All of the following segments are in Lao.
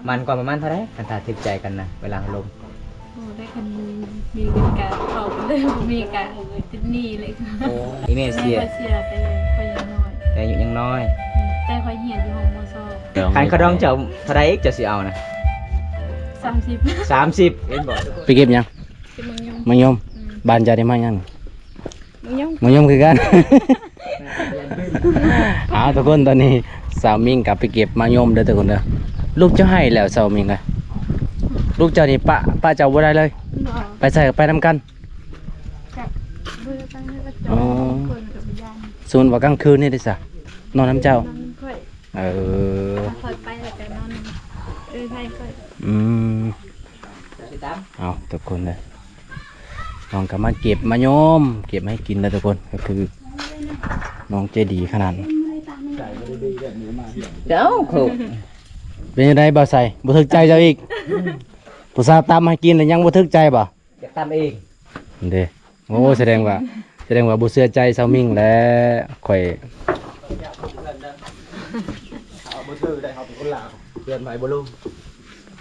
ມັນກວ່າປະມານເທົ່າໃດ ຄັນຖ້າຖືກໃຈກັນນະ ເວລາເຮົາລົມ? ໂອ້ ໄດ້ຄັນມີເງິນກະເຂົ້າໄປເລີຍ ບໍ່ມີກະຕິດໜີ້ເລີຍ. ໂອ້ ອີເມເຊຍ ເຊຍໄປເລີຍ ຂ້ອຍຍັງນ້ອຍ ແຕ່ອາຍຸຍັງນ້ອຍ ແຕ່ຂ້ອຍຮຽນຢູ່ຫ້ອງ ມ.ສອງ. ຄັນເຂົາດອງເຈົ້າເທົ່າໃດອີກ ເຈົ້າຊິເອົານະ? ສາມສິບ ສາມສິບ ເຫັນບໍ່? ໄປເກັບຫຍັງ? ເກັບໝາກຍົມ ໝາກຍົມ. ອືມ ບ້ານເຈົ້າໄດ້ໝາກຫຍັງ? ໝາກຍົມ ໝາກຍົມຄືກັນ. ເອົາ ທຸກຄົນ ຕອນນີ້ສາວມິງກັບໄປເກັບໝາກຍົມເດີທຸກຄົນເດີ. ລູກເຈົ້າໃຫ້ແລ້ວ ສາວມິງເອີຍ ລູກເຈົ້ານີ້ປະ ປະເຈົ້າບໍ່ໄດ້ເລີຍ. ບໍ່ ໄປໃສກໍໄປນຳກັນ. ກະບໍ່ໄດ້ໄປໃຫ້ເຂົາເຈົ້າ ອໍ ບາງຄົນກໍບໍ່ຢ້ານ. ສົມມຸດວ່າກາງຄືນນີ້ເດຊະ ນອນນຳເຈົ້າ? ນອນນຳຂ້ອຍ. ເອີ ຂ້ອຍໄປແລ້ວກໍນອນນຳເອື້ອຍໄພຂ້ອຍ. ອືມ ເອົາ ທຸກຄົນເດີ ນ້ອງກໍມາເກັບມາໂຍມ ເກັບໃຫ້ກິນແລ້ວທຸກຄົນ. ກໍຄືນ້ອງໃຈດີຂະໜາດ ເຈົ້າ ເປັນຈັ່ງໃດບ່າວໄຊ? ບໍ່ຖືກໃຈເຈົ້າອີກ? ຜູ້ສາວຕຳໃຫ້ກິນແລ້ວຍັງບໍ່ຖືກໃຈບໍ່? ຢາກຕຳເອງເດ້. ໂອ້ ສະແດງວ່າ ສະແດງວ່າບໍ່ເຊື່ອໃຈສາວມິງແຫຼະ. ຂ້ອຍ ເຮົາບໍ່ຖືໄດ້ ເຮົາເປັນຄົນລາວ ເພື່ອນໃໝ່ບໍ່ລົງ.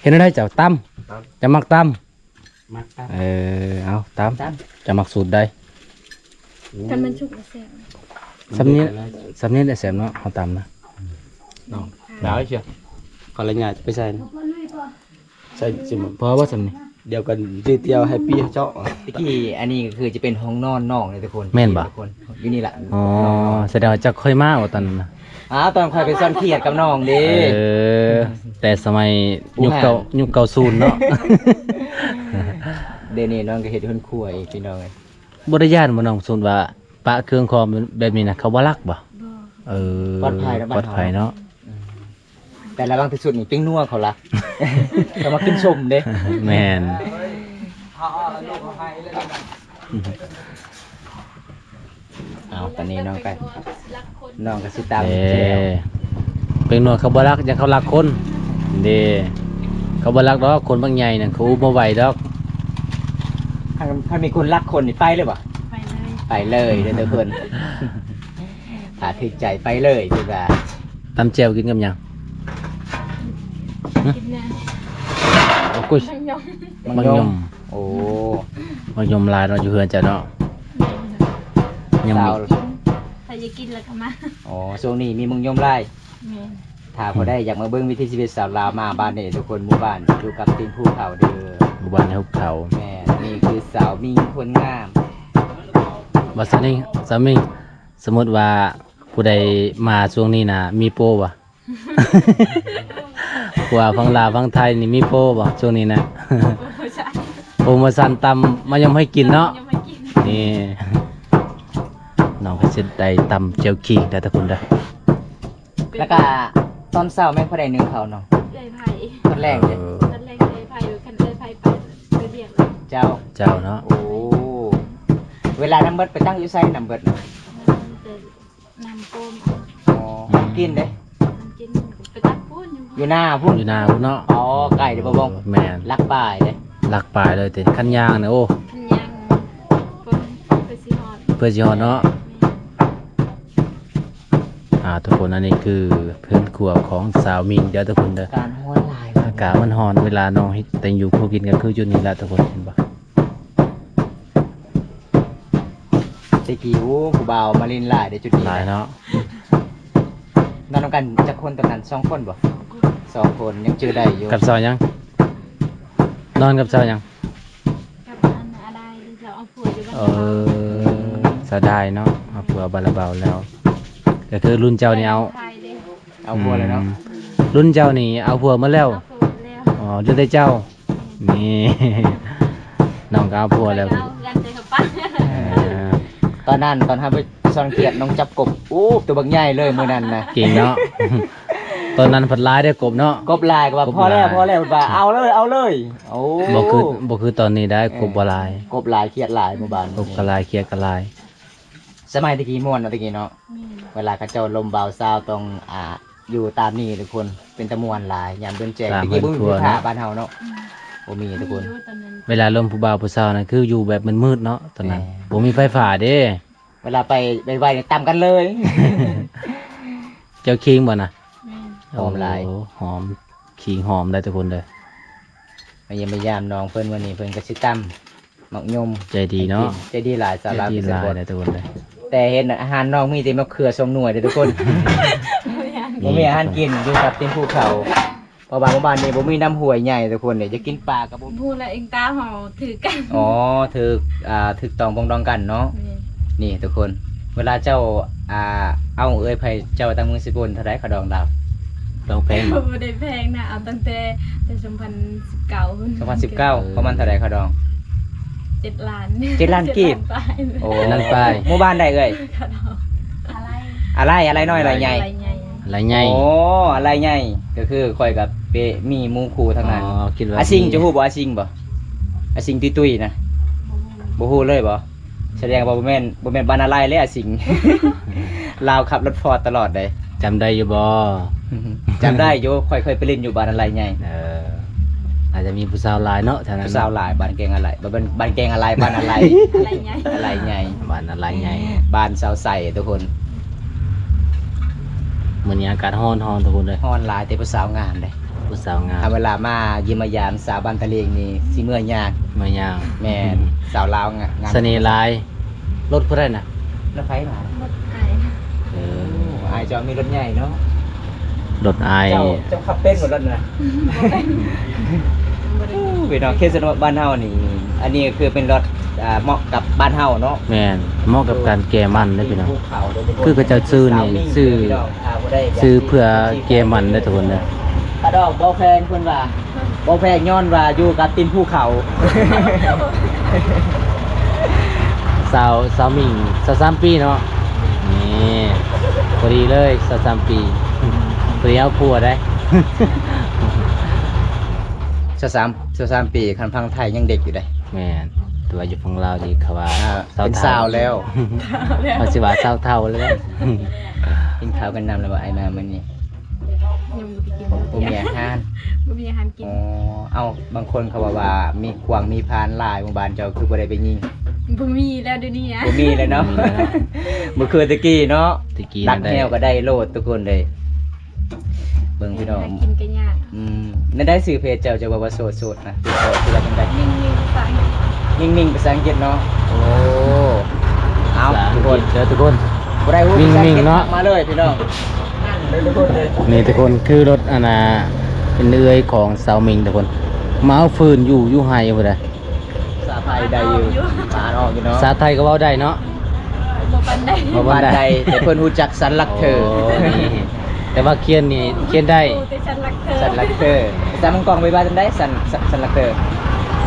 ເຮັດແນວໃດເຈົ້າ? ຕຳ ຕຳ ເຈົ້າມັກຕຳ? ມັກຕຳ. ເອີ ເອົາຕຳ ຕຳ ເຈົ້າມັກສູດໃດ? ຄັນມັນສຸກແລ້ວແຊບ. ສ່ຳນີ້ ສ່ຳນີ້ແຫຼະແຊບເນາະ ເຮົາຕຳນະ. ນ້ອງ ດາວເຊຍ ຂໍອະນຸຍາດໄປໃສ່ນະ. ໃສ່ຊິ ພໍບໍ່ສ່ຳນີ້? ດຽວກັນ ເຈຕຽວໃຫ້ປີ້ເຈາະ. ຕະກີ້ອັນນີ້ກໍຄືຈະເປັນຫ້ອງນອນນ້ອງເດ້ທຸກຄົນ. ແມ່ນບໍ່? ທຸກຄົນ ຢູ່ນີ້ລະ. ອໍ ສະແດງວ່າເຈົ້າເຄີຍມາບໍ່ຕອນນັ້ນນະ? ອ້າວ ຕອນຂ້ອຍໄປສອນຂຽດກັບນ້ອງເດ້. ເອີ ແຕ່ສະໄໝຍຸກເກົ່າ ຍຸກເກົ່າສູນເນາະ. ດຽວນີ້ນ້ອງກໍເຮັດເຮືອນຄົວອີກ ພີ່ນ້ອງເອີຍ. ບໍ່ໄດ້ຢ້ານບໍ່ນ້ອງ ສົມມຸດວ່າປະເຄື່ອງຂອງແບບນີ້ນະ ເຂົາບໍ່ລັກບໍ່? ບໍ່. ເອີ ປອດໄພເນາະ ປອດໄພເນາະ. ອືມ ແຕ່ລະວັງທີ່ສຸດນີ້ ແປ້ງນົວເຂົາລະ ເຂົາມາກິນສົ້ມເດ້. ແມ່ນ. ເອົາ ຕອນນີ້ນ້ອງກໍ ນ້ອງກໍຊິຕຳ ເອີ ແຈ່ວ. ແປ້ງນົວເຂົາບໍ່ລັກ ຢ້ານເຂົາລັກຄົນເດ້. ເຂົາບໍ່ລັກດອກ ຄົນບັກໃຫຍ່ນັ້ນ ເຂົາອຸບບໍ່ໄຫວດອກ. ຄັນ ຄັນມີຄົນລັກຄົນນີ້ ໄປເລີຍບໍ່? ໄປເລີຍ ໄປເລີຍເດີທຸກຄົນ. ຖ້າຖືກໃຈໄປເລີຍ ຄືວ່າ. ຕຳແຈ່ວກິນກັບຫຍັງ? ຫຶ? ກິນແນວ ໂອ້ຍ ໝາກຍົມ ໝາກຍົມ. ໂອ້ ໝາກຍົມຫຼາຍເນາະ ຢູ່ເຮືອນເຈົ້າເນາະ. ແມ່ນ. ຍັງມີ ສາວ ໃຜຢາກກິນລະກໍມາ. ອໍ ຊ່ວງນີ້ມີໝາກຍົມຫຼາຍ. ແມ່ນ. ຖ້າຜູ້ໃດຢາກມາເບິ່ງວິຖີຊີວິດສາວລາວ ມາບ້ານນີ້ທຸກຄົນ ໝູ່ບ້ານຢູ່ກັບຕີນພູເຂົາເດີ ໝູ່ບ້ານໃນຫຸບເຂົາ. ແມ່ນ. ນີ້ຄືສາວມິງຄົນງາມ. ວ່າຊັ້ນນີ້ ສາວມິງ ສົມມຸດວ່າຜູ້ໃດມາຊ່ວງນີ້ນະ ມີໂປບໍ່? ເພາະວ່າຝັ່ງລາວຝັ່ງໄທນີ້ມີໂປບໍ່ຊ່ວງນີ້ນະ? ໂປຣໂມຊັນ ໂປຣໂມຊັນຕຳມາຍົມໃຫ້ກິນເນາະ. ມາຍົມໃຫ້ກິນ. ນີ້ ນ້ອງກໍຊິໄດ້ຕຳແຈ່ວຂີງແລ້ວທຸກຄົນເດີ. ແລ້ວກະຕອນເຊົ້າແມ່ນຜູ້ໃດໜຶ້ງເຂົ້ານ້ອງ? ເອື້ອຍໄພ. ຕອນແລງເດ້? ເອີ ຕອນແລງເອື້ອຍໄພ. ຄັນເອື້ອຍໄພໄປ ໄປວຽກແລ້ວ. ເຈົ້າ ເຈົ້າເນາະ. ໂອ້ ເວລານ້ຳເບິດໄປຕັ້ງຢູ່ໃສ? ນ້ຳເບິດນະ ນ້ຳເບິດ ນ້ຳໂປມເອົາ. ອໍ ອືມ ນ້ຳກິນເດ້? ນ້ຳກິນໄປຕັກພຸ້ນ ຢູ່ ຢູ່ນາພຸ້ນ. ຢູ່ນາພຸ້ນເນາະ. ອໍ ໄກເດ້ບໍ່? ບໍ່ ແມ່ນ. ຫຼັກປາຍເດ້. ຫຼັກປາຍເລີຍຕິ? ຄັນຍ່າງນະ ໂອ້ ຄັນຍ່າງ ເພື່ອຊິຮອດ ເພື່ອຊິຮອດເນາະ. ແມ່ນ. ອ່າ ທຸກຄົນ ອັນນີ້ຄືເຮືອນຄົວຂອງສາວມິງເດີທຸກຄົນເດີ. ອາກາດຮ້ອນຫຼາຍ ອາກາດມັນຮ້ອນ ເວລານ້ອງເຮັດແຕ່ງຢູ່ຄົວກິນກໍຄືຈຸດນີ້ລະທຸກຄົນ ເຫັນບໍ່? ແຕ່ກີ້ ໂອ້ ຜູ້ບ່າວມາຫຼິ້ນຫຼາຍເດ້ຈຸດນີ້. ຫຼາຍເນາະ. ນອນນຳກັນຈັກຄົນຕອນນັ້ນ? ສອງຄົນບໍ່? ສອງຄົນ ສອງຄົນ ຍັງຈື່ໄດ້ຢູ່. ກັບສາວຫຍັງ? ນອນກັບສາວຫຍັງ? ກັບອັນອາດາຍ ເຂົາເອົາຜົວຢູ່ບ້ານ. ເອີ ສາວດາຍເນາະ ເອົາຜົວບ້ານລະເບົາແລ້ວ. ກໍຄືລຸ້ນເຈົ້ານີ້ເອົາ ເອົາຜົວແລ້ວເນາະ. ອືມ ລຸ້ນເຈົ້ານີ້ເອົາຜົວໝົດແລ້ວ. ເອົາຜົວໝົດແລ້ວ. ອໍ ເຫຼືອແຕ່ເຈົ້າ. ນີ້ ນ້ອງກໍເອົາຜົວແລ້ວ. ເອົາເຮືອນແຕ່ເຂົາປະ. ເອີ ຕອນນັ້ນ ຕອນເຮົາໄປສອນຂຽດ ນ້ອງຈັບກົບ ໂອ້ ຕົວບັກໃຫຍ່ເລີຍມື້ນັ້ນນະ. ເກັ່ງເນາະ. ຕອນນັ້ນພັດຫຼາຍເດ້ກົບເນາະ. ກົບຫຼາຍກໍວ່າ ກົບຫຼາຍ ພໍແລ້ວ ພໍແລ້ວ ວ່າເອົາເລີຍ ເອົາເລີຍ. ໂອ້ ບໍ່ຄື ບໍ່ຄືຕອນນີ້ໄດ້. ເອີ ກົບບໍ່ຫຼາຍ ກົບຫຼາຍຂຽດຫຼາຍໝູ່ບ້ານ. ກົບກໍຫຼາຍຂຽດກໍຫຼາຍ. ສະໄໝແຕ່ກີ້ມ່ວນເນາະ ແຕ່ກີ້ເນາະ. ແມ່ນ. ເວລາເຂົາເຈົ້າລົມບ່າວສາວຕ້ອງ ອ່າ ຢູ່ຕາມນີ້ທຸກຄົນ ເປັນຕາມ່ວນຫຼາຍ ຍາມເດືອນແຈ້ງ. ຕາມເຮືອນຄົວເນາະ ແຕ່ກີ້ບໍ່ມີໄຟຟ້າບ້ານເຮົາເນາະ. ອືມ ບໍ່ມີທຸກຄົນ. ເວລາລົມຜູ້ບ່າວຜູ້ສາວນັ້ນ ຄືຢູ່ແບບມືດໆເນາະຕອນນັ້ນ. ແມ່ນ. ບໍ່ມີໄຟຟ້າເດ້. ເວລາໄປໄວໆນີ້ຕຳກັນເລີຍ. ເຈົ້າຄີງບໍ່ນະ? ແມ່ນ. ຫອມຫຼາຍ. ໂອ້ ຫອມ. ຂີງຫອມໄດ້ທຸກຄົນເດີ. ມາຢ້ຽມມາຢາມນ້ອງເພິ່ນມື້ນີ້ ເພິ່ນກໍຊິຕຳໝາກຍົມໃຈດີເນາະ ໃຫ້ກິນ ໃຈດີຫຼາຍ ສາວລາວ ໃຈດີຫຼາຍເດີທຸກຄົນເດີ. ແຕ່ເຫັນອາຫານນ້ອງມີແຕ່ໝາກເຂືອສອງໜ່ວຍເດີທຸກຄົນ ບໍ່ມີອາຫານກິນ ຢູ່ກັບຕີນພູເຂົາ ເພາະວ່າໝູ່ບ້ານນີ້ບໍ່ມີນ້ຳຫ້ວຍໃຫຍ່ທຸກຄົນເດ້ ຢາກກິນປາກໍບໍ່ມີ. ຮູ້ແລ້ວ ອີງຕາເຮົາຖືກກັນ. ອໍ ຖືກ ອ່າ ຖືກຕ້ອງປອງດອງກັນເນາະ. ແມ່ນ. ນີ້ທຸກຄົນ ເວລາເຈົ້າ ອ່າ ເອົາເອື້ອຍໃຜ ເຈົ້າຕັ້ງມືຊິປົນເທົ່າໃດ ຄ່າດອງລາວ? ດອງແພງບໍ່? ບໍ່ໄດ້ແພງນະ ເອົາຕັ້ງແຕ່ ແຕ່ສອງພັນສິບເກົ້າພຸ້ນ. ສອງພັນສິບເກົ້າ ປະມານເທົ່າໃດຄ່າດອງ? ເຈັດລ້ານ ເຈັດລ້ານກີບ. ເຈັດລ້ານປາຍ. ໂອ້ ເຈັດລ້ານປາຍ. ໝູ່ບ້ານໃດເອື້ອຍ? ອາໄລ ອາໄລ ອາໄລນ້ອຍ ອາໄລໃຫຍ່ ອາໄລໃຫຍ່. ອາໄລໃຫຍ່. ໂອ້ ອາໄລໃຫຍ່ ກໍຄືຂ້ອຍກໍເປະ ມີໝູ່ຄູ່ທາງນັ້ນ. ອໍ ຄິດວ່າ ອາຊິງ ມີ ເຈົ້າຮູ້ບໍ່ ອາຊິງບໍ່? ອາຊິງຕຸ້ຍໆນະ ບໍ່ຮູ້ ບໍ່ຮູ້ເລີຍບໍ່? ສະແດງວ່າບໍ່ແມ່ນ ບໍ່ແມ່ນບ້ານອາໄລເລີຍ ອາຊິງ. ລາວຂັບລົດຟອດຕະຫຼອດເດ້. ຈຳໄດ້ຢູ່ບໍ່? ຈຳໄດ້ຢູ່ ຂ້ອຍເຄີຍໄປຫຼິ້ນຢູ່ບ້ານອາໄລໃຫຍ່. ເອີ ອາດຈະມີຜູ້ສາວຫຼາຍເນາະ ແຖວນັ້ນເນາະ. ຜູ້ສາວຫຼາຍ ບ້ານແກງອາໄລ ບ້ານ ບ້ານແກງອາໄລ ບ້ານອາໄລ ອາໄລໃຫຍ່ ອາໄລໃຫຍ່ ບ້ານອາໄລໃຫຍ່ ບ້ານຊາວໄຊທຸກຄົນ. ມື້ນີ້ອາກາດຮ້ອນໆ ທຸກຄົນເດີ ຮ້ອນຫຼາຍ ແຕ່ຜູ້ສາວງາມເດ້ ຜູ້ສາວງາມ. ຖ້າເວລາມາຢ້ຽມມາຢາມສາວບ້ານຕະເລງນີ້ ຊິເມື່ອຍາກ ເມື່ອຍາກ. ແມ່ນ ອືມ ສາວລາວງາມ ສະເໜ່ຫຼາຍ. ລົດຜູ້ໃດນະ? ລົດໃຜນະ? ລົດອ້າຍ. ເອີ ອ້າຍເຈົ້າມີລົດໃຫຍ່ເນາະ. ລົດອ້າຍ. ເຈົ້າ ເຈົ້າຂັບເປັນບໍ່ລົດນະ? ບໍ່ເປັນ. ໂອ້ ພີ່ນ້ອງ ເຂດຊົນນະບົດບ້ານເຮົານີ້ ອັນນີ້ກໍຄືເປັນລົດ ອ່າ ເໝາະກັບບ້ານເຮົາເນາະ. ແມ່ນ ເໝາະກັບການແກ່ມັນເດ້ພີ່ນ້ອງ. ຄືເຂົາເຈົ້າຊື້ນີ້ ຊື້ ຊື້ເພື່ອແກ່ມັນເດ້ທຸກຄົນເດີ. ກະດອກບໍ່ແພງເພິ່ນວ່າ ບໍ່ແພງຍ້ອນວ່າຢູ່ກັບຕີນພູເຂົາ. ສາວ ສາວມິ່ງ ຊາວສາມປີເນາະ. ນີ້ ພໍດີເລີຍ ຊາວສາມປີ ພໍດີເອົາຜົວໄດ້. ຊາວສາມ ຊາວສາມປີ ຄັນຝັ່ງໄທຍັງເດັກຢູ່ເດ້. ແມ່ນ ແຕ່ວ່າຢູ່ຝັ່ງລາວນີ້ເຂົາວ່າ ອ່າ ສາວເຖົ້າ ເປັນສາວແລ້ວ ເຂົາຊິວ່າສາວເຖົ້າແລ້ວ. ກິນເຂົ້າກັນນຳແລ້ວບໍ່ ອ້າຍມາມື້ນີ້? ຍັງບໍ່ໄດ້ກິນ. ບໍ່ມີອາຫານ ບໍ່ມີອາຫານກິນ. ອໍ ເອົ້າ ບາງຄົນເຂົາເວົ້າວ່າມີກວາງມີພານຫຼາຍ ໝູ່ບ້ານເຈົ້າຄືບໍ່ໄດ້ໄປຍິງ? ບໍ່ມີແລ້ວດຽວນີ້ນະ. ບໍ່ມີແລ້ວເນາະ ບໍ່ມີແລ້ວ. ບໍ່ຄືແຕ່ກີ້ເນາະ ແຕ່ກີ້ ດັກແຮວກໍໄດ້ໂລດທຸກຄົນເດ້. ເບິ່ງພີ່ນ້ອງ ຫາກິນກໍຍາກ. ອືມ ແນວໃດຊື່ເພຈເຈົ້າ? ເຈົ້າບອກວ່າໂສດ ໂສດນະ ຕິດຕໍ່ຊື່ວ່າຈັ່ງໃດ? ມິ່ງມິ່ງ ພາສາອັງກິດ. ມິ່ງມິ່ງ ພາສາອັງກິດເນາະ. ໂອ້ ເອົາ ພາສາອັງກິດເດີທຸກຄົນ. ຜູ້ໃດຮູ້ພາສາອັງກິດ ມາເລີຍພີ່ນ້ອງ. ນີ້ທຸກຄົນ ຄືລົດອັນນ່າ ເປັນເອື້ອຍຂອງສາວມິ່ງທຸກຄົນ ມາເອົາຟືນຢູ່ ຢູ່ໄຮ່ພຸ້ນນະ. ພາສາໄທໄດ້ຢູ່ ອ່ານອອກຢູ່ເນາະ. ພາສາໄທກໍເວົ້າໄດ້ເນາະ? ບໍ່ປານໃດ ບໍ່ປານໃດ ແຕ່ເພິ່ນຮູ້ຈັກສັນລັກເທີ. ໂອ້ ນີ້ ແຕ່ວ່າຂຽນນີ້ຂຽນໄດ້ ຮູ້ແຕ່ສັນລັກເທີ ສັນລັກເທີ. ພາສາມົງກອງໄປວ່າຈັ່ງໃດ? ສັນ ສັນ ສັນລັກເທີ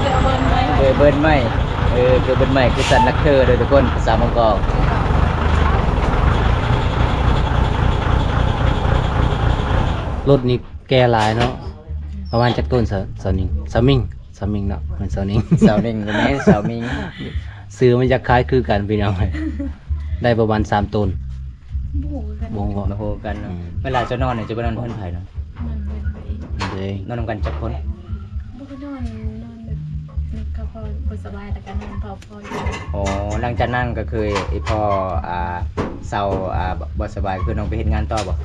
ເກີເບີນໄມ້ ເກີເບີນໄມ້. ເອີ ເກີເບີນໄມ້ຄືສັນລັກເທີເດີທຸກຄົນ ພາສາມົງກອງ. ລົດນີ້ແກ່ຫຼາຍເນາະ. ປະມານຈັກຕົ້ນ ສາວ ສາວນິງ ສາວມິ່ງ? ສາວມິ່ງເນາະ ແມ່ນສາວນິງ ສາວນິງ ບໍ່ແມ່ນສາວມິ່ງ. ຊື່ມັນຢາກຄ້າຍຄືກັນພີ່ນ້ອງ. ໄດ້ປະມານສາມໂຕນ. ບໍ່ຮູ້ຄືກັນ ບໍ່ຮູ້ ບໍ່ຮູ້ກັນເນາະ. ອືມ ເວລາເຈົ້ານອນນີ້ ເຈົ້າໄປນອນເຮືອນໃຜນະ? ນອນເຮືອນເຮົາເອງ. ເອີ ນອນນຳກັນຈັກຄົນ? ບໍ່ໄດ້ນອນ ນອນແບບ ແມ່ນເຂົາພໍ່ບໍ່ສະບາຍ ແລ້ວກໍນອນເຝົ້າພໍ່ຢູ່. ອໍ ຫຼັງຈາກນັ້ນກໍຄືອີ່ພໍ່ ອ່າ ເຊົາ ອ່າ ບໍ່ສະບາຍ ຄືນ້ອງໄປເຮັດງານຕໍ່ບໍ່?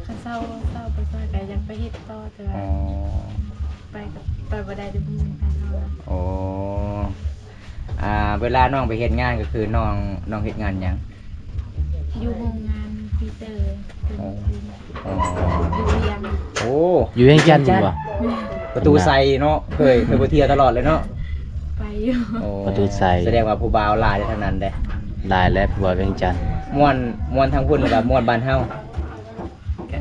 ຄັນເຊົາ ເຊົາບໍ່ສະບາຍກໍຢາກໄປເຮັດຕໍ່ ແຕ່ວ່າ ອໍ ໄປກໍໄປບໍ່ໄດ້ ເດີ ບໍ່ມີໃຜເອົາ. ອໍ ອ່າ ເວລານ້ອງໄປເຮັດງານ ກໍຄືນ້ອງ ນ້ອງເຮັດງານຫຍັງ? ຢູ່ໂຮງງານປີເຕີ. ອໍ ຢູ່ວຽງ. ໂອ້ ຢູ່ວຽງຈັນ ວຽງຈັນ ບໍ່? ປະຕູໄຊເນາະ. ເຄີຍ ເຄີຍໄປທ່ຽວຕະຫຼອດເລີຍເນາະ. ໄປຢູ່. ໂອ້ ປະຕູໄຊ ສະແດງວ່າຜູ້ບ່າວຫຼາຍທາງນັ້ນເດ້. ຫຼາຍແຫຼະ ຜູ້ບ່າວວຽງຈັນ. ມ່ວນ ມ່ວນທາງພຸ້ນ ຫຼືວ່າມ່ວນບ້ານເຮົາ? ກະ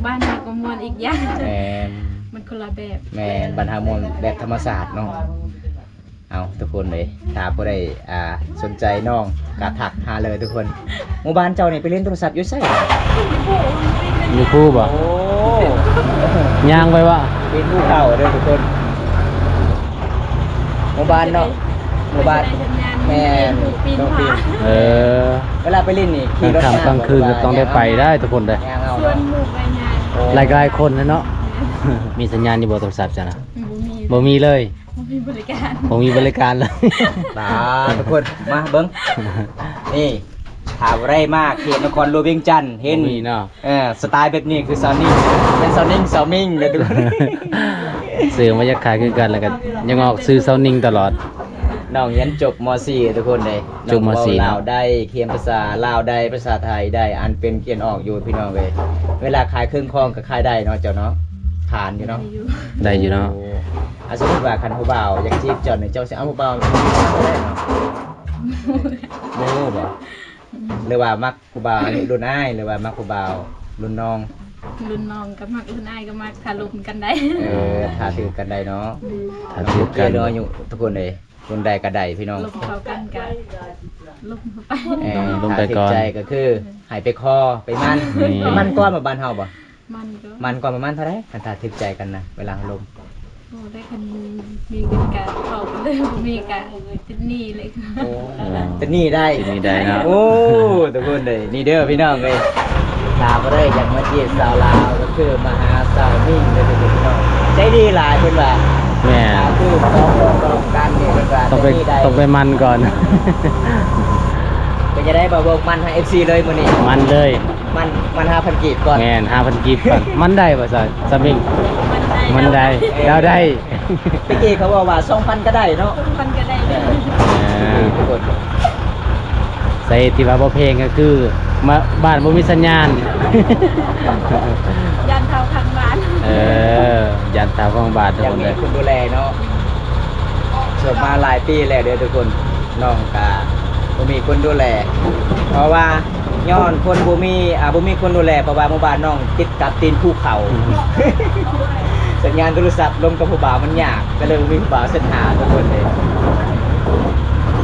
ບ້ານເຮົາກໍມ່ວນອີກຢ່າງ. ແມ່ນ ມັນຄົນລະແບບ. ແມ່ນ ບ້ານເຮົາມ່ວນແບບທຳມະຊາດເນາະ. ເອົາ ທຸກຄົນເອີຍ ຖ້າຜູ້ໃດ ອ່າ ສົນໃຈນ້ອງກໍທັກຫາເລີຍທຸກຄົນ. ໝູ່ບ້ານເຈົ້ານີ້ໄປຫຼິ້ນໂທລະສັບຢູ່ໃສ? ຢູ່ພູບໍ່? ໂອ້ ຍ່າງໄປບໍ່? ເປັນພູເຂົາເດີທຸກຄົນ. ໝູ່ບ້ານເນາະ ໝູ່ບ້ານ. ແມ່ນ ປີນຜາ. ເອີ ເວລາໄປຫຼິ້ນນີ້ຂີ່ລົດ ກາງຄ່ຳກາງຄືນກໍຕ້ອງໄດ້ໄປໄດ້ທຸກຄົນເດີ. ຊວນໝູ່ໄປຍ່າງ. ໂອ້ ຫຼາຍໆຄົນເນາະ. ມີສັນຍານຢູ່ບໍ່ໂທລະສັບເຈົ້ານະ? ບໍ່ມີ ບໍ່ມີເລີຍ. ບໍ່ມີບໍລິການ ບໍ່ມີບໍລິການເລີຍ. ຕາ ທຸກຄົນ ມາເບິ່ງ ນີ້ ຖ້າບໍ່ໄດ້ມາເຂດນະຄອນຫຼວງວຽງຈັນ ເຫັນ ບໍ່ມີເນາະ ເອີ ສະໄຕລ໌ແບບນີ້ຄືສາວນິງ ເປັນສາວນິງ ສາວມິງເດີທຸກຄົນ. ຊື່ມັນຢາກຄ້າຍຄືກັນ ແລ້ວກໍຍັງອອກຊື່ສາວນິງຕະຫຼອດ. ນ້ອງຮຽນຈົບ ມ.ສີ່ ທຸກຄົນເດ້ ຈົບ ມ.ສີ່ ເນາະ ລາວໄດ້ ຂຽນພາສາລາວໄດ້ ພາສາໄທໄດ້ ອ່ານເປັນຂຽນອອກຢູ່ພີ່ນ້ອງເອີຍ. ເວລາຂາຍເຄື່ອງຂອງກໍຂາຍໄດ້ເນາະເຈົ້າເນາະ ຜ່ານຢູ່ເນາະ ໄດ້ຢູ່ເນາະ. ໂອ້ ອາ ສົມມຸດວ່າຄັນຜູ້ບ່າວຢາກຈີບເຈົ້ານີ້ ເຈົ້າຊິເອົາຜູ້ບ່າວໄດ້ເນາະ ບໍ່ຮູ້ບໍ່? ຫຼືວ່າມັກຜູ້ບ່າວອາຍຸລຸ້ນອ້າຍ ຫຼືວ່າມັກຜູ້ບ່າວລຸ້ນນ້ອງ? ລຸ້ນນ້ອງກໍມັກ ລຸ້ນອ້າຍກໍມັກ ຖ້າລົມກັນໄດ້. ເອີ ຖ້າຖືກກັນໄດ້ເນາະ ອືມ ຖ້າຖືກກັນ ເກີນອາຍຸທຸກຄົນເອີຍ. ລຸ້ນໃດກໍໄດ້ພີ່ນ້ອງ ລົມເຂົ້າກັນກໍລົມເຂົ້າໄປ. ເອີ ລົມໄປກ່ອນ ຖ້າຖືກໃຈກໍຄືໃຫ້ໄປຂໍໄປໝັ່ນ ໝັ່ນກ່ອນ ວ່າບ້ານເຮົາບໍ່? ໝັ່ນກໍ ໝັ່ນກ່ອນປະມານເທົ່າໃດ ຄັນຖ້າຖືກໃຈກັນນະ ເວລາເຮົາລົມ? ໂອ້ ໄດ້ ຄັນມີເງິນກະເຂົ້າໄປເລີຍ ບໍ່ມີກະຕິດໜີ້ເລີຍ. ໂອ້ ຕິດໜີ້ໄດ້ ຕິດໜີ້ໄດ້ເນາະ. ໂອ້ ທຸກຄົນເດີ ນີ້ເດີພີ່ນ້ອງເອີຍ ຖ້າຜູ້ໃດຢາກມາຈີບສາວລາວ ກໍຄືມາຫາສາວມິງເດີພີ່ນ້ອງ ໃຈດີຫຼາຍເພິ່ນວ່າ. ແມ່ນ ຄືຂອງຂອງກັນນີ້ເພິ່ນວ່າ ຕ້ອງໄປ ຕ້ອງໄປໝັ່ນກ່ອນ. ເປັນຈັ່ງໃດ ບ່າວບົກ ໝັ່ນໃຫ້ເອັຟຊີເລີຍມື້ນີ້ ໝັ່ນເລີຍ. ໝັ່ນ ໝັ່ນຫ້າພັນກີບກ່ອນ. ແມ່ນ ຫ້າພັນກີບກ່ອນ. ໝັ່ນໄດ້ບໍ່ຊະ ສາວມິງ? ໝັ່ນໄດ້ ໝັ່ນໄດ້ ເອີ ລາວໄດ້. ແຕ່ກີ້ເຂົາເວົ້າວ່າ ສອງພັນກໍໄດ້ເນາະ ສອງພັນກໍໄດ້ເລີຍ. ເອີ ທຸກຄົນ ສາເຫດທີ່ວ່າບໍ່ແພງກໍຄື ມາ ບ້ານບໍ່ມີສັນຍານ ຢ້ານເຖົ້າຂ້າງບ້ານ. ເອີ ຢ້ານເຖົ້າຂ້າງບ້ານ ຢາກມີຄົນດູແລເນາະ. ໂສດມາຫຼາຍປີແລ້ວເດີທຸກຄົນ ນ້ອງກະບໍ່ມີຄົນດູແລ ເພາະວ່າຍ້ອນຄົນບໍ່ມີ ອ່າ ບໍ່ມີຄົນດູແລ ເພາະວ່າໝູ່ບ້ານນ້ອງຕິດກັບຕີນພູເຂົາ ອືມ ສັນຍານໂທລະສັບລົມກັບຜູ້ບ່າວມັນຍາກ ກໍເລີຍບໍ່ມີຜູ້ບ່າວເສິດຫາທຸກຄົນເດ້.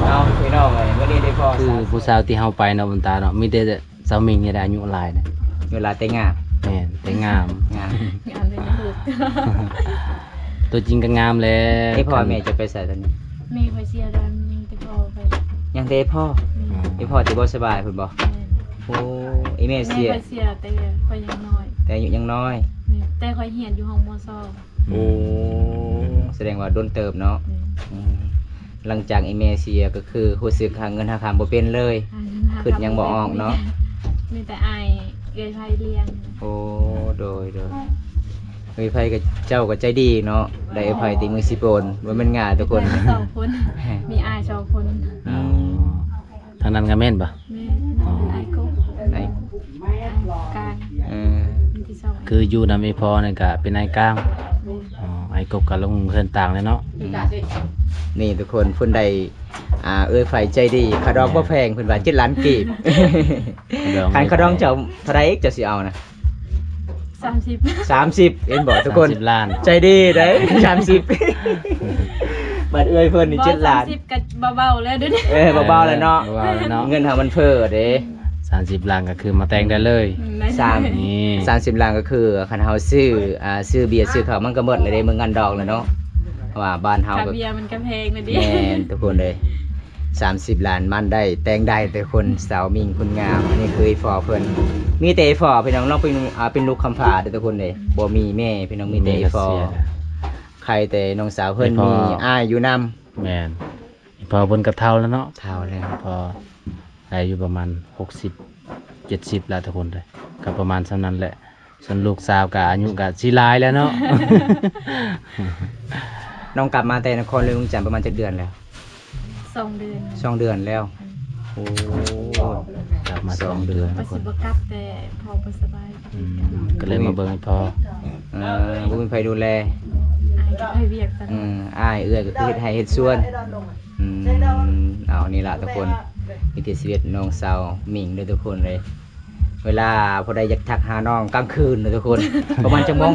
ເອົາ ພີ່ນ້ອງເອີຍ ມື້ນີ້ໄດ້ພໍ້ ຄືຜູ້ສາວທີ່ເຮົາໄປເນາະ ບຸນຕາເນາະ ມີແຕ່ ສາວມິງນີ້ແຫຼະອາຍຸຫຼາຍນະ ເວລາແຕ່ງງາມ. ແມ່ນ ແຕ່ງງາມ ງາມ ງາມເລີຍ ຕົວຈິງກໍງາມແຫຼະ. ເອີ ພໍ່ແມ່ຈະໄປໃສຕອນນີ້? ແມ່ຂ້ອຍເສຍແລ້ວ ຍັງແຕ່ພໍ່ໄປ ຍັງແຕ່ພໍ່. ແມ່ນ ອີ່ພໍ່ທີ່ບໍ່ສະບາຍພຸ້ນບໍ່? ແມ່ນ ໂອ້ ອີ່ແມ່ເສຍ ແມ່ຂ້ອຍເສຍແຕ່ຂ້ອຍຍັງນ້ອຍ ແຕ່ອາຍຸຍັງນ້ອຍ. ແມ່ນ ແຕ່ຂ້ອຍຮຽນຢູ່ຫ້ອງ ມ.ສອງ. ໂອ້ ອືມ ສະແດງວ່າດົນເຕີບເນາະ. ແມ່ນ ອືມ ຫຼັງຈາກອີ່ແມ່ເສຍກໍຄືຮູ້ສຶກຫາເງິນຫາຄຳບໍ່ເປັນເລີຍ ຫາເງິນຫາຄຳ ຄິດຫຍັງບໍ່ອອກເນາະ ມີແຕ່ ມີແຕ່ອ້າຍເອື້ອຍໄພລ້ຽງ. ໂອ້ ໂດຍ ໂດຍ ເອື້ອຍໄພກໍ ເຈົ້າກໍໃຈດີເນາະ ໄດ້ເອື້ອຍໄພຕິມືຊິໂປນ ບໍ່ແມ່ນງ່າຍທຸກຄົນ ເອື້ອຍໄພມີສອງຄົນ ມີອ້າຍສອງຄົນ. ອືມ ທາງນັ້ນກໍແມ່ນບໍ່? ແມ່ນ ອໍ ອ້າຍກົກ ອ້າຍ ອ້າຍກາງ. ເອີ ມີທີ່ສອງ ຄືຢູ່ນຳອີ່ພໍ່ນີ້ກໍເປັນອ້າຍກາງ. ແມ່ນ ອໍ ອ້າຍກົກກໍລົງເຮືອນຕ່າງແລ້ວເນາະ. ອືມ ນີ້ທຸກຄົນ ເພິ່ນໄດ້ ອ່າ ເອື້ອຍໄຟໃຈດີ ຄ່າດອກ ແມ່ນ ບໍ່ແພງ ເພິ່ນວ່າເຈັດລ້ານກີບ. ຄ່າດອງ ຄັນຄ່າດອງເຈົ້າເທົ່າໃດ ເຈົ້າຊິເອົານະ? ສາມສິບ ສາມສິບ ເຫັນບໍ່ທຸກຄົນ ສາມສິບລ້ານ ໃຈດີເດ້ ສາມສິບ. ບັດເອື້ອຍເພິ່ນນີ້ ບໍ່ ເຈັດລ້ານ ສາມສິບກໍເບົາໆແລ້ວເດ ເອີ ເບົາໆແລ້ວເນາະ ເອີ ເບົາໆແລ້ວເນາະ ເງິນເຮົາມັນເຟີ້ເດ້. ສາມສິບລ້ານກໍຄືມາແຕ່ງໄດ້ເລີຍ. ອືມ ສາມ ນີ້ ສາມສິບລ້ານກໍຄື ຄັນເຮົາຊື້ ອ່າ ຊື້ເບຍຊື້ເຂົ້າມັນກໍໝົດແລ້ວເດ້ ມື້ງານດອງແລ້ວເນາະ ເພາະວ່າບ້ານເຮົາ ຄ່າເບຍມັນກໍແພງແລ້ວເດ. ແມ່ນທຸກຄົນເອີຍ ສາມສິບລ້ານມັນໄດ້ ແຕ່ງໄດ້ແຕ່ຄົນ ສາວມິງຄົນງາມ. ອັນນີ້ຄືອີ່ພໍ່ເພິ່ນ ມີແຕ່ອີ່ພໍ່ພີ່ນ້ອງ ນ້ອງເປັນ ອ່າ ເປັນລູກຄຳພ້າເດີທຸກຄົນເດ້ ບໍ່ມີແມ່ພີ່ນ້ອງ ມີແຕ່ອີ່ພໍ່. ແມ່ກໍເສຍ ໃຄ່ແຕ່ນ້ອງສາວເພິ່ນ ມີອ້າຍຢູ່ນຳ. ແມ່ນ ອີ່ພໍ່ເພິ່ນກໍເຖົ້າແລ້ວເນາະ ເຖົ້າແລ້ວ ພໍ່ອາຍຸປະມານຫົກສິບ ເຈັດສິບແລ້ວທຸກຄົນເດີ ກໍປະມານສ່ຳນັ້ນແຫຼະ. ສ່ວນລູກສາວກໍອາຍຸກໍຊິຫຼາຍແລ້ວເນາະ. ນ້ອງກັບມາແຕ່ນະຄອນຫຼວງວຽງຈັນປະມານຈັກເດືອນແລ້ວ? ສອງເດືອນ ສອງເດືອນແລ້ວ. ອືມ ໂອ້ ກັບມາສອງເດືອນ ວ່າຊິບໍ່ກັບ ແຕ່ພໍ່ບໍ່ສະບາຍ. ອືມ ກໍເລີຍມາເບິ່ງໃຫ້ພໍ່. ເອີ ບໍ່ມີໃຜດູແລ ອ້າຍກໍໄປວຽກຕະຫຼອດ. ເອີ ອ້າຍເອື້ອຍກໍຄືເຮັດໄຮ່ເຮັດສວນ. ອືມ ເອົາ ນີ້ລະທຸກຄົນ ວິຖີຊີວິດນ້ອງສາວມິງເດີທຸກຄົນເອີຍ. ເວລາຜູ້ໃດຢາກທັກຫານ້ອງກາງຄືນເດີທຸກຄົນ ປະມານຈັກໂມງ?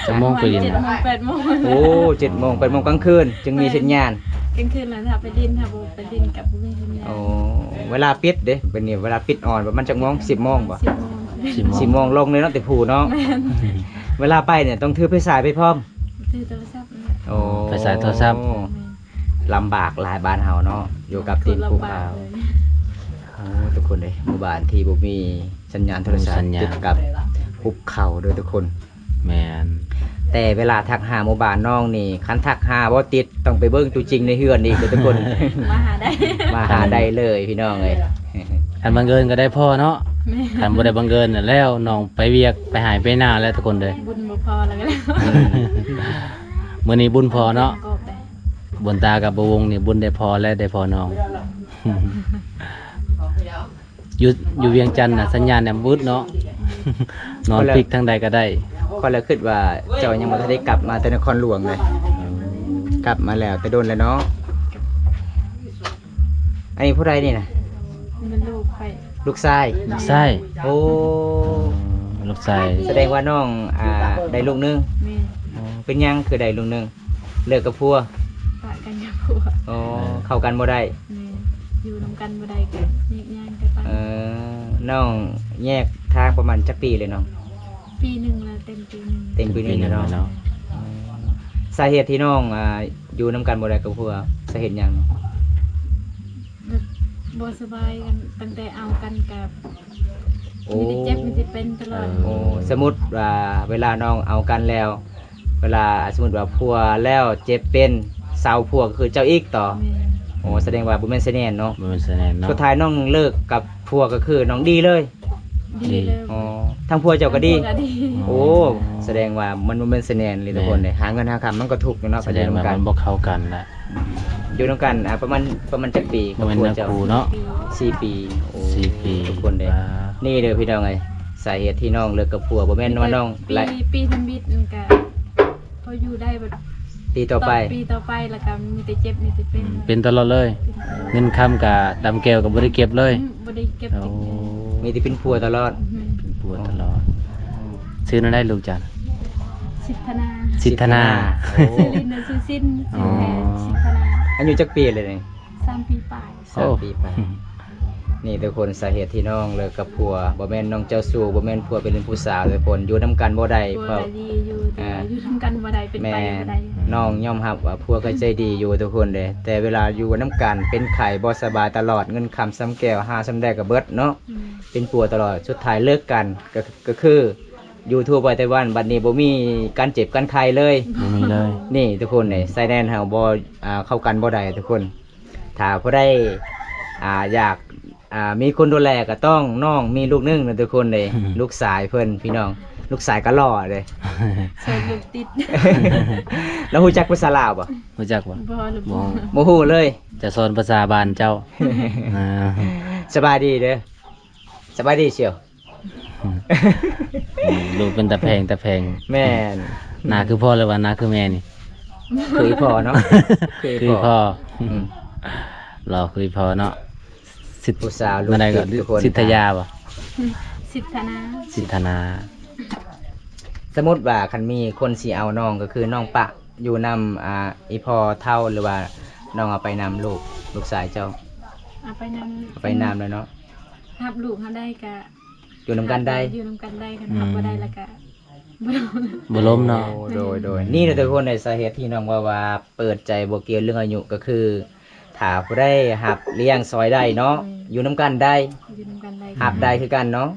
ຈັກໂມງໄປຫຼິ້ນ? ເຈັດໂມງ ແປດໂມງ. ໂອ້ ເຈັດໂມງ ແປດໂມງກາງຄືນຈຶ່ງມີສັນຍານ. ກາງຄືນລະຖ້າໄປຫຼິ້ນ ຖ້າບໍ່ໄປຫຼິ້ນກໍບໍ່ມີສັນຍານ. ໂອ້ ເວລາປິດເດ້ ບັດນີ້ເວລາປິດອ່ອນປະມານຈັກໂມງ? ສິບໂມງບໍ່? ສິບໂມງ ສິບໂມງ ສິບໂມງລົງເລີຍເນາະ ແຕ່ຜູ້ເນາະ. ແມ່ນ ເວລາໄປນີ້ຕ້ອງຖືໄຟສາຍໄປພ້ອມ? ຖືໂທລະສັບ. ໂອ້ ໄຟສາຍໂທລະສັບ. ແມ່ນ ລຳບາກຫຼາຍບ້ານເຮົາເນາະ ຢູ່ກັບຕີນພູເຂົາ. ໂອ້ ທຸກຄົນເອີຍ ໝູ່ບ້ານທີ່ບໍ່ມີສັນຍານໂທລະສັບ ບໍ່ມີສັນຍານ ຕິດກັບພູເຂົາເດີທຸກຄົນ. ແມ່ນ ແຕ່ເວລາທັກຫາໝູ່ບ້ານນ້ອງນີ້ ຄັນທັກຫາບໍ່ຕິດ ຕ້ອງໄປເບິ່ງຕົວຈິງໃນເຮືອນອີກເດີທຸກຄົນ. ມາຫາໄດ້ ມາຫາໄດ້ເລີຍພີ່ນ້ອງເອີຍ. ຄັນບັງເອີນກໍໄດ້ພໍ້ເນາະ. ແມ່ນ. ຄັນບໍ່ໄດ້ບັງເອີນແລ້ວ ນ້ອງໄປວຽກ ໄປໄຮ່ໄປນາແລ້ວທຸກຄົນເດີ. ບຸນບໍ່ພໍແລ້ວກໍແລ້ວ. ມື້ນີ້ບຸນພໍເນາະ. ກໍໄດ້ ບຸນຕາກັບບໍ່ວົງນີ້ ບຸນໄດ້ພໍແລ້ວ ໄດ້ພໍນ້ອງ. ຢູ່ ຢູ່ວຽງຈັນນະ ສັນຍານແນມວືດເນາະ. ນອນ ຂ້ອຍລະ ປິກທາງໃດກໍໄດ້. ຂ້ອຍລະຄິດວ່າເຈົ້າຍັງບໍ່ທັນໄດ້ກັບມາແຕ່ນະຄອນຫຼວງເລີຍ. ອືມ ກັບມາແລ້ວແຕ່ດົນແລ້ວເນາະ. ອັນນີ້ຜູ້ໃດນີ້ນະ? ແມ່ນລູກຂ້ອຍ. ລູກຊາຍ? ລູກຊາຍ. ໂອ້ ລູກຊາຍ. ສະແດງວ່ານ້ອງ ອ່າ ໄດ້ລູກໜຶ່ງ. ແມ່ນ. ອໍ ເປັນຫຍັງຄືໄດ້ລູກໜຶ່ງ? ເລີກກັບຜົວ? ປະກັນກັບຜົວ. ອໍ ເອີ ເຂົ້າກັນບໍ່ໄດ້. ແມ່ນ. ຢູ່ນຳກັນບໍ່ໄດ້ກໍແຍກຍ້າຍກັນໄປ. ເອີ ນ້ອງແຍກທາງປະມານຈັກປີແລ້ວນ້ອງ? ປີໜຶ່ງແລ້ວ ເຕັມປີໜຶ່ງ. ເຕັມປີໜຶ່ງແລ້ວເນາະ. ອືມ ສາເຫດທີ່ນ້ອງ ອ່າ ຢູ່ນຳກັນບໍ່ໄດ້ກັບຜົວ ສາເຫດຫຍັງ? ແບບບໍ່ສະບາຍກັນ ຕັ້ງແຕ່ເອົາກັນກໍ ໂອ້ ມີແຕ່ເຈັບ ມີແຕ່ເປັນຕະຫຼອດ. ເອີ ໂອ້ ສົມມຸດວ່າເວລານ້ອງເອົາກັນແລ້ວ ເວລາ ສົມມຸດວ່າຜົວແລ້ວເຈັບເປັນ ເຊົາຜົວກໍຄືເຈົ້າອີກຕໍ່. ແມ່ນ. ໂອ້ ສະແດງວ່າບໍ່ແມ່ນສະແນນເນາະ. ບໍ່ແມ່ນສະແນນເນາະ. ສຸດທ້າຍນ້ອງເລີກກັບຜົວກໍຄືນ້ອງດີເລີຍ. ດີເລີຍ. ອໍ ທາງຜົວເຈົ້າກໍດີ. ທາງຜົວກໍດີ. ໂອ້ ສະແດງວ່າມັນບໍ່ແມ່ນສະແນນເລີຍທຸກຄົນເດ້. ແມ່ນ. ຫາເງິນຫາຄຳມັນກໍທຸກຢູ່ເນາະ. ສະແດງວ່າມັນບໍ່ເຂົ້າກັນລະ. ຢູ່ນຳກັນ ອ່າ ປະມານ ປະມານຈັກປີກັບຜົວເຈົ້າ? ບໍ່ແມ່ນນະຄູເນາະ. ສີ່ປີ. ໂອ້ ສີ່ປີ ທຸກຄົນເດ້. ອ່າ ນີ້ເດີພີ່ນ້ອງເອີຍ ສາເຫດທີ່ນ້ອງເລີກກັບຜົວ ບໍ່ແມ່ນວ່ານ້ອງ ປີ ໄລ່ ປີທຳອິດນັ້ນກະພໍຢູ່ໄດ້. ແບບ ປີຕໍ່ໄປ ປີຕໍ່ໄປ ແລ້ວກໍມີແຕ່ເຈັບ ມີແຕ່ເປັນ. ອືມ ເປັນຕະຫຼອດເລີຍ. ເປັນຕະຫຼອດ. ເງິນຄຳກໍດຳແກ້ວກໍບໍ່ໄດ້ເກັບເລີຍ. ອືມ ບໍ່ໄດ້ເກັບ. ໂອ້ ຈັກເທື່ອ. ມີແຕ່ເປັນຜົວຕະຫຼອດ. ອືມ ເປັນຜົວຕະຫຼອດ. ຊື່ແນວໃດລູກຈັນ? ສິດທະນາ. ສິດທະນາ. ສິດທະນາ. ໂອ້ ຊື່ຫຼິ້ນນະຊື່ສິນ. ອໍ ຊື່ແທ້ສິດທະນາ. ອາຍຸຈັກປີແລ້ວນີ້? ສາມປີປາຍ. ໂອ້ ສາມປີປາຍ. ນີ້ທຸກຄົນ ສາເຫດທີ່ນ້ອງເລີກກັບຜົວ ບໍ່ແມ່ນນ້ອງເຈົ້າຊູ້ ບໍ່ແມ່ນຜົວໄປຫຼິ້ນຜູ້ສາວທຸກຄົນ ຢູ່ນຳກັນບໍ່ໄດ້. ຜົວ ເພາະ ກໍດີຢູ່ ແຕ່ ອ່າ ຢູ່ນຳກັນບໍ່ໄດ້ ເປັນໄປບໍ່ໄດ້. ແມ່ນ. ນ້ອງຍອມຮັບວ່າຜົວກໍໃຈດີຢູ່ທຸກຄົນເດ້ ແຕ່ເວລາຢູ່ນຳກັນເປັນໄຂ້ບໍ່ສະບາຍຕະຫຼອດ ເງິນຄຳຊຳແກ້ວຫາຊຳໃດກໍເບິດເນາະ. ອືມ ເປັນຜົວຕະຫຼອດ ສຸດທ້າຍເລີກກັນ ກໍ ກໍຄືຢູ່ທົ່ວໄປໄຕ້ຫວັນ ບັດນີ້ບໍ່ມີການເຈັບການໄຂ້ເລີຍ. ບໍ່ມີເລີຍ. ນີ້ທຸກຄົນເດ້ ສາຍແດນເຮົາບໍ່ ອ່າ ເຂົ້າກັນບໍ່ໄດ້ທຸກຄົນ. ຖ້າຜູ້ໃດ ອ່າ ຢາກ ອ່າ ມີຄົນດູແລກໍຕ້ອງ ນ້ອງມີລູກໜຶ່ງນະທຸກຄົນເດ້. ລູກຊາຍເພິ່ນພີ່ນ້ອງ ລູກຊາຍກໍຫຼໍ່ເດ້. ສອງລູກຕິດ. ແລ້ວຮູ້ຈັກພາສາລາວບໍ່? ຮູ້ຈັກບໍ່? ບໍ່ ບໍ່ຮູ້ເລີຍ. ຈະສອນພາສາບ້ານເຈົ້າ. ອ່າ ສະບາຍດີເດີ. ສະບາຍດີສ່ຽວ. ອືມ ລູກເປັນຕາແພງ ຕາແພງ. ແມ່ນ. ໜ້າຄືພໍ່ ຫຼືວ່າໜ້າຄືແມ່ນີ້? ຄືອີ່ພໍ່ເນາະ. ຄືອີ່ພໍ່. ອືມ ຫຼໍ່ຄືອີ່ພໍ່ເນາະ. ສິດ ຜູ້ສາວລູກຕິດທຸກຄົນ. ສິດທະຍາບໍ່? ສິດທະນາ. ສິດທະນາ. ສົມມຸດວ່າຄັນມີຄົນຊິເອົານ້ອງ ກໍຄືນ້ອງປະຢູ່ນຳ ອ່າ ອີ່ພໍ່ເຖົ້າ ຫຼືວ່ານ້ອງເອົາໄປນຳລູກ ລູກຊາຍເຈົ້າ? ເອົາໄປນຳ. ເອົາໄປນຳແລ້ວເນາະ. ຮັບລູກເຮົາໄດ້ກະ ຢູ່ນຳກັນໄດ້. ຢູ່ນຳກັນໄດ້ ຄັນຮັບບໍ່ໄດ້ແລ້ວກະ ອືມ ບໍ່ລົມ ບໍ່ລົມເນາະ. ໂອ້ ໂດຍ ໂດຍ. ນີ້ນະທຸກຄົນ ສາເຫດທີ່ນ້ອງເວົ້າວ່າເປີດໃຈບໍ່ກ່ຽວເລື່ອງອາຍຸ ກໍຄືຖ້າຜູ້ໃດຮັບລ້ຽງຊ່ອຍໄດ້ເນາະ. ແມ່ນ. ຢູ່ນຳກັນໄດ້. ຢູ່ນຳກັນໄດ້. ຮັບໄດ້ຄືກັນເນາະ.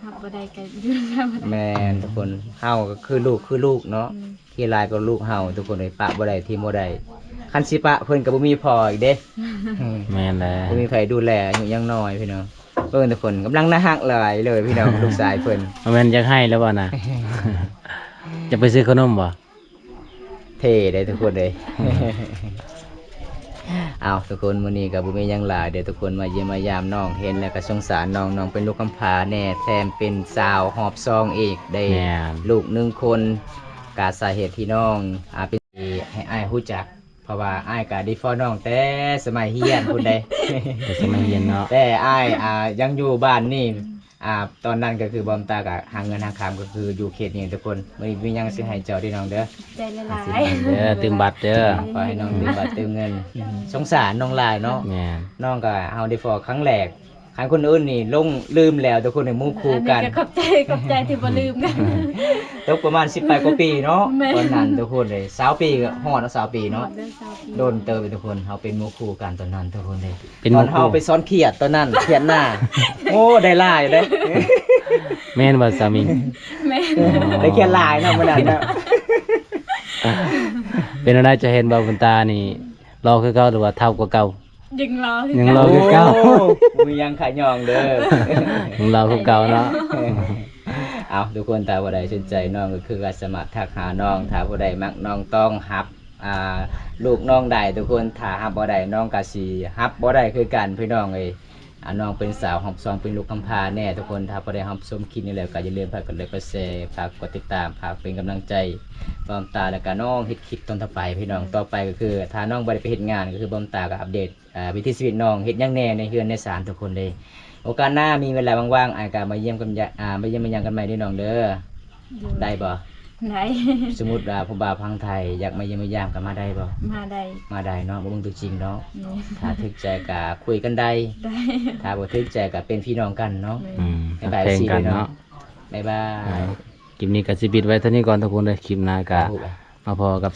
ຮັບບໍ່ໄດ້ກໍຢູ່ນຳກັນບໍ່ໄດ້. ແມ່ນ ທຸກຄົນ ເຮົາກໍຄືລູກ ຄືລູກເນາະ. ອືມ. ຂີ້ຮ້າຍກໍລູກເຮົາ ທຸກຄົນເອີຍ ປະບໍ່ໄດ້ ຖິ້ມບໍ່ໄດ້. ຄັນຊິປະເພິ່ນກໍບໍ່ມີພໍ່ອີກເດ້. ແມ່ນແຫຼະ. ບໍ່ມີໃຜດູແລ ອາຍຸຍັງນ້ອຍພີ່ນ້ອງ. ເບິ່ງທຸກຄົນ ກຳລັງໜ້າຮັກຫຼາຍເລີຍພີ່ນ້ອງ ລູກຊາຍເພິ່ນ. ບໍ່ແມ່ນຢາກໄຫ້ແລ້ວບໍ່ນະ? ຈະໄປຊື້ຂະໜົມບໍ່? ເທ່ເດ້ທຸກຄົນເອີຍ. ເອົາ ທຸກຄົນ ມື້ນີ້ກໍບໍ່ມີຫຍັງຫຼາຍເດ້ ທຸກຄົນມາຢ້ຽມມາຢາມນ້ອງ ເຫັນແລ້ວກໍສົງສານນ້ອງ ນ້ອງເປັນລູກກຳພ້າແດ່ ແຖມເປັນສາວຮອບສອງອີກ ໄດ້ ແມ່ນ ລູກໜຶ່ງຄົນ. ກະສາເຫດທີ່ນ້ອງ ອ່າ ເປັນ ໃຫ້ອ້າຍຮູ້ຈັກ ເພາະວ່າອ້າຍກະໄດ້ພໍ້ນ້ອງແຕ່ສະໄໝຮຽນພຸ້ນເດ້. ແຕ່ສະໄໝຮຽນເນາະ. ແຕ່ອ້າຍ ອ່າ ຍັງຢູ່ບ້ານນີ້ ອ່າ ຕອນນັ້ນກໍຄືບອມຕາກໍຫາເງິນຫາຄຳ ກໍຄືຢູ່ເຂດນີ້ທຸກຄົນ. ມື້ນີ້ມີຫຍັງຊິໃຫ້ເຈົ້າເດີນ້ອງເດີ. ໃຈຫຼາຍໆ ເດີ ຕື່ມບັດເດີ. ຂໍໃຫ້ນ້ອງຕື່ມບັດຕື່ມເງິນ. ສົງສານນ້ອງຫຼາຍເນາະ. ແມ່ນ. ນ້ອງກໍ ເຮົາໄດ້ພໍ້ຄັ້ງແລກ ຄັນຄົນອື່ນນີ້ຫຼົງລືມແລ້ວ ແຕ່ຄົນໃນໝູ່ຄູ່ກັນ. ອັນນີ້ກໍຂອບໃຈ ຂອບໃຈທີ່ບໍ່ລືມກັນ. ຕົກປະມານສິບປາຍກວ່າປີເນາະ. ແມ່ນ. ຕອນນັ້ນທຸກຄົນເລີຍ ຊາວປີກໍຮອດເນາະ ຊາວປີເນາະ. ຮອດເດີ ຊາວປີ. ໂດນເຕີບເລີຍທຸກຄົນ ເຮົາເປັນໝູ່ຄູ່ກັນຕອນນັ້ນທຸກຄົນເລີຍ. ເປັນໝູ່ຄູ່ ຕອນເຮົາໄປສອນຂຽດຕອນນັ້ນ ຂຽດໜ້າ. ໂອ້ ໄດ້ຫຼາຍເດ້. ແມ່ນບໍ່ສາມີ? ແມ່ນ. ອໍ ໄດ້ຂຽດຫຼາຍເນາະມື້ນັ້ນເນາະ. ເປັນແນວໃດ ຈະເຫັນບໍ່ບຸນຕານີ້ ຫຼໍ່ຄືເກົ່າ ຫຼືວ່າເຖົ້າກວ່າເກົ່າ? ຍັງລໍ ຍັງລໍຄືເກົ່າ ໂອ້ ບໍ່ມີຫຍັງຂະຫຍອງເດີ ຍັງລໍຄືເກົ່າເນາະ. ເອົາ ທຸກຄົນ ຖ້າຜູ້ໃດສົນໃຈນ້ອງກໍຄືວ່າສາມາດທັກຫານ້ອງ ຖ້າຜູ້ໃດມັກນ້ອງຕ້ອງຮັບ ອ່າ ລູກນ້ອງໄດ້ ທຸກຄົນ. ຖ້າຮັບບໍ່ໄດ້ ນ້ອງກໍຊິຮັບບໍ່ໄດ້ຄືກັນ ພີ່ນ້ອງເອີຍ. ອ່າ ນ້ອງເປັນສາວຮອບສອງ ເປັນລູກກຳພ້າແນ່ ທຸກຄົນ. ຖ້າຜູ້ໃດຮັບຊົມຄລິບນີ້ແລ້ວ ກໍຢ່າລືມຝາກກົດໄລກ໌ ກົດແຊ ຝາກກົດຕິດຕາມ ຝາກເປັນກຳລັງໃຈບ່າວຕາ ແລ້ວກໍນ້ອງເຮັດຄລິບຕອນຕໍ່ໄປ ພີ່ນ້ອງ. ຕໍ່ໄປກໍຄື ຖ້ານ້ອງບໍ່ໄດ້ໄປເຮັດງານ ກໍຄືບ່າວຕາກໍອັບເດດ ເອີ ວິຖີຊີວິດນ້ອງ ເຮັດຫຍັງແດ່ໃນເຮືອນໃນຊານ ທຸກຄົນເດ້. ໂອກາດໜ້າມີເວລາວ່າງໆ ອ້າຍກໍມາຢ້ຽມກັນ ອ່າ ມາຢ້ຽມມາຢາມກັນໃໝ່ເດີນ້ອງເດີ. ໂດຍ ໄດ້ບໍ່? ໄດ້. ສົມມຸດວ່າຜູ້ບ່າວຝັ່ງໄທຢາກມາຢ້ຽມມາຢາມກໍມາໄດ້ບໍ່? ມາໄດ້. ມາໄດ້ເນາະ ບໍ່ເບິ່ງຕົວຈິງເນາະ. ໂດຍ ຖ້າຖືກໃຈກໍຄຸຍກັນໄດ້. ໄດ້. ຖ້າບໍ່ຖືກໃຈກໍເປັນພີ່ນ້ອງກັນເນາະ. ໂດຍ ອືມ ແຕ່ແພງກັນເນາະ. ບາຍບາຍ. ຄລິບນີ້ກໍຊິປິດໄວ້ເທົ່ານີ້ກ່ອນ ທຸກຄົນເດີ. ຄລິບໜ້າກໍມາພໍ້ກັບ